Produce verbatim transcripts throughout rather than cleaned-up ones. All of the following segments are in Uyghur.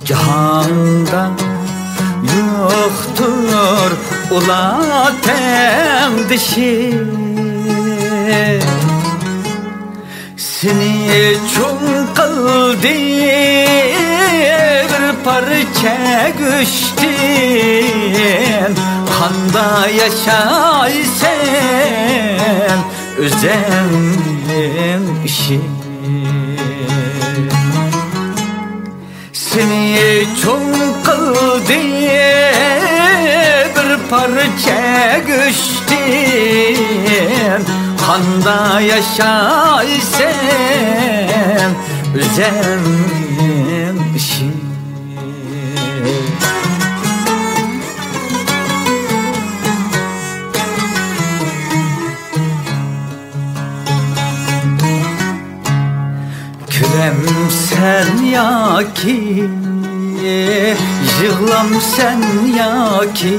جاھاندا يوقتۇر ئۇلار تەڭدىشى. سېنى چوڭ قىلدى بىر پارچە گۆشتىن، قاندا ياشايسەن ئۆزۈڭنىڭ ئىشى. سېنى چوڭ قىلدى بىر پارچە گۆشتىن، قاندا ياشايسەن ئۆزۈڭنىڭ ئىشى. كۈلەمسەن ياكى يىغلامسەن ياكى،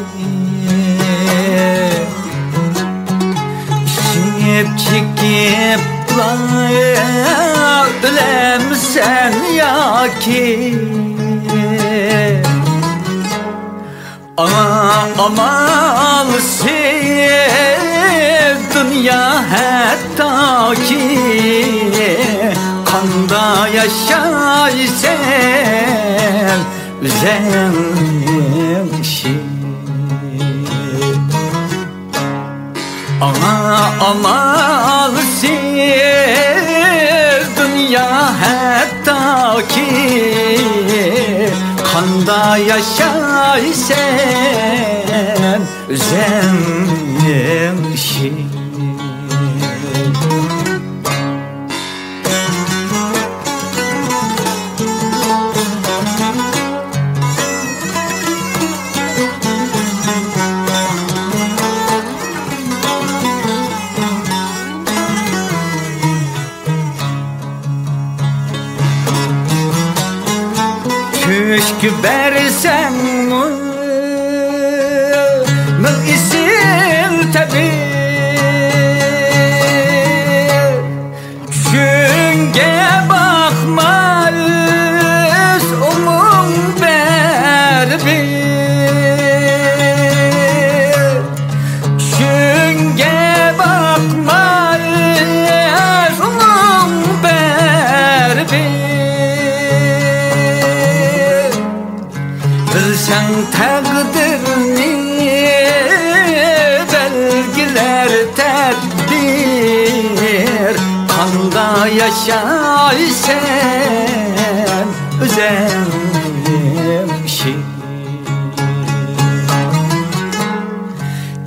ئىچىپ چېكىپلا ئۆلەمسەن ياكى، ئاڭا ئامالسىز دۇنيا ھەتتاكى، قاندا ياشايسەن ئۆزۈڭنىڭ ئىشى. ئاڭا ئامالسىز دۇنيا ھەتتاكى، قاندا ياشايسەن ئۆزۈڭنىڭ ئىشى. چۆچۈپ بەرسەڭمۇ مىڭ ئېسىل تەبىر، چۈشۈڭگە باقماس ئوڭۇڭ بەرىبىر. چۈشۈڭگە باقماس ئوڭۇڭ بەرىبىر. بىلسەڭ تەقدىرنى بەلگىلەر تەقدىر، قاندا ياشايسەن ئۆزۈڭنىڭ ئىشى.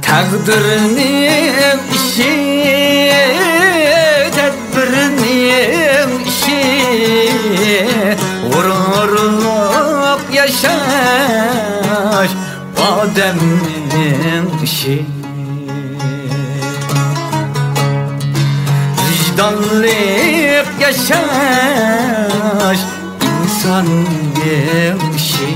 تەقدىرنىڭ ئىشى، تەدبىرنىڭ ئىشى، غۇرۇرلۇق ياشاش ئادەمنىڭ ئىشى. ۋىجدانلىق ياشاش ئىنساننىڭ ئىشى.